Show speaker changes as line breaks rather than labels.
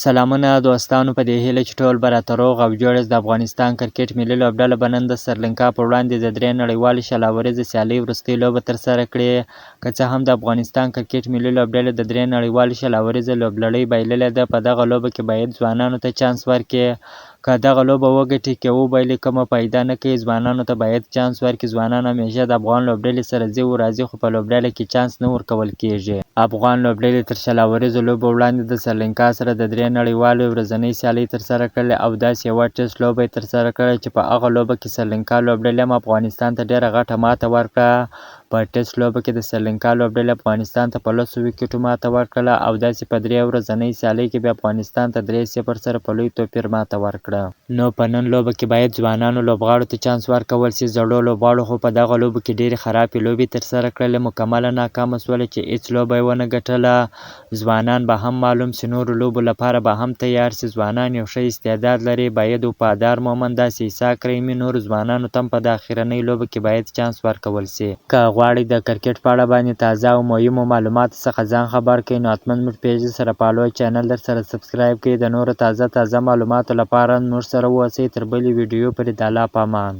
سلامونه دوستانو، په دې هیله چې ټول به راته روغ او جوړ یاست. د افغانستان کرکټ ملي لوبډله به نن د سریلانکا په وړاندې د درې نړیوالې 20 اوریزې سیالۍ وروستۍ لوبه ترسره کړي. که څه هم د افغانستان کرکټ ملي لوبډلې د درې نړیوالې 20 اوریزې لوبلړۍ بایللې ده، په دغه لوبه کې باید ځوانانو ته چانس ورکړي. که دغه لوبه وګټي که وبایلي کومه فایده نه کوي. ځوانانو ته باید چانس ورکړي. ځوانان همیشه د افغان لوبډلې سره ځي او راځي، خو په لوبډله کې چانس نه ورکول کیږي. افغان لوبډلې تر 20 اوریزو لوبو وړاندې د سریلانکا سره د درې نړیوالې ورځنۍ سیالۍ ترسره کړلې او داسې یوه ټېسټ لوبه یې ترسره کړه چې په هغه لوبه کې سریلانکا لوبډلې هم افغانستان ته ډېره غټه ماته ورکړه. په ټېسټ لوبه کې د سریلانکا لوبډلې افغانستان ته په 10 ویکټو ماته ورکړله او داسې په درې ورځنۍ سیالۍ کې بیا افغانستان ته 3-0 سره په لوی توپیر ماته ورکړه. نو په نن لوبه کې باید ځوانانو لوبغاړو ته چانس ورکول شي. زړو لوبغاړو خو په دغه لوبو کې ډېرې خرابې لوبې ترسره کړلې، مکمله ناکامه شول چې هېڅ لوبه یې ونه ګټله. ځوانان به هم معلوم شي، نورو لوبو لپاره به هم تیار شي. ځوانان یو ښه استعداد لري، باید وفادار مومند، داسې اسحاق رحیمي نورو ځوانانو ته هم په دا اخرنۍ لوبه کې باید چانس ورکول شي. که غواړئ د کرکټ په اړه باندې تازه او مهمو معلوماتو څخه ځان خبر کړئ، نو حتما زموږ پیج سره follow، channel در سره subscribe کړئ. د نورو تازه تازه معلوماتو لپاره موږ سره واوسئ. تر بلې ویډیو پورې د الله په امان.